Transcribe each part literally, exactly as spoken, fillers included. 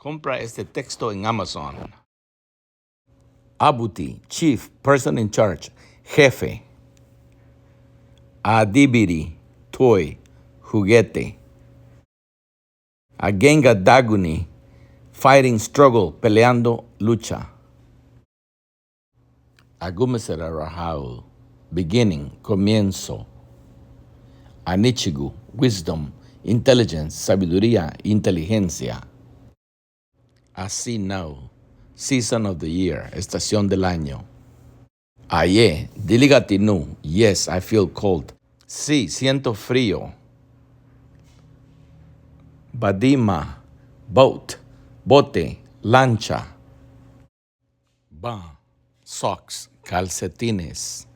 Compra este texto en Amazon. Ábuti, chief, person in charge, jefe. Adibiri, toy, juguete. Agengadaguni, fighting, struggle, peleando, lucha. Agumeserarahau, beginning, comienzo. Anichigu, wisdom, intelligence, sabiduría, inteligencia. Asinau, season of the year, estación del año. Aye, diligati nu, yes, I feel cold. Sí, siento frío. Badima, boat, bote, lancha. Ba, socks, calcetines.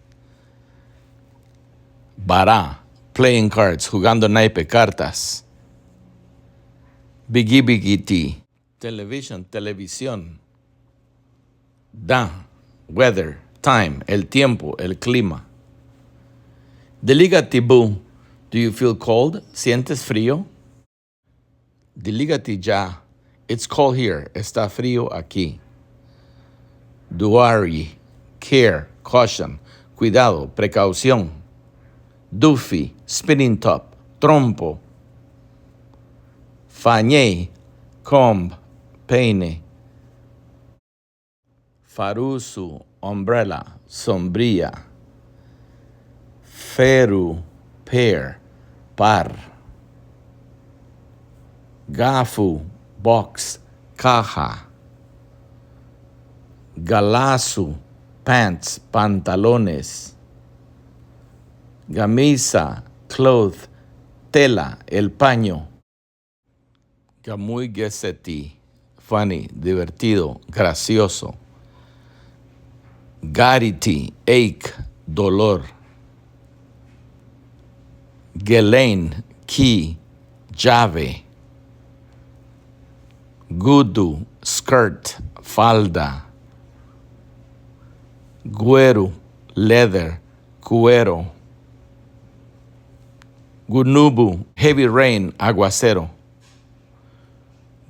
Bara, playing cards, jugando naipe, cartas. Bigibigiti, television, televisión. Da, weather, time, el tiempo, el clima. Diligati bu, do you feel cold? ¿Sientes frío? Diligati ya, it's cold here, está frío aquí. Duari, care, caution, cuidado, precaución. Dufi, spinning top, trompo. Fañei, comb, peine. Farusu, umbrella, sombrilla. Feru, pear, par. Gafu, box, caja. Galasu, pants, pantalones. Gamisa, cloth, tela, el paño. Gamuigeseti, funny, divertido, gracioso. Gariti, ache, dolor. Gelein, key, llave. Gudu, skirt, falda. Gueru, leather, cuero. Gunubu, heavy rain, aguacero.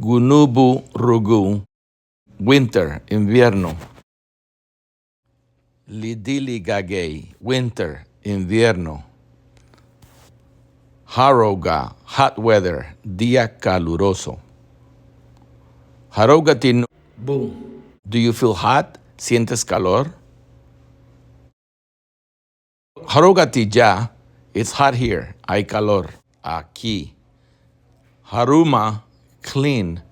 Gunuburugu, winter, invierno. Lidiligagei, winter, invierno. Haroga, hot weather, día caluroso. Harougati nu, bu, do you feel hot? ¿Sientes calor? Harougati ya, it's hot here, hay calor aquí. Haruma, clean,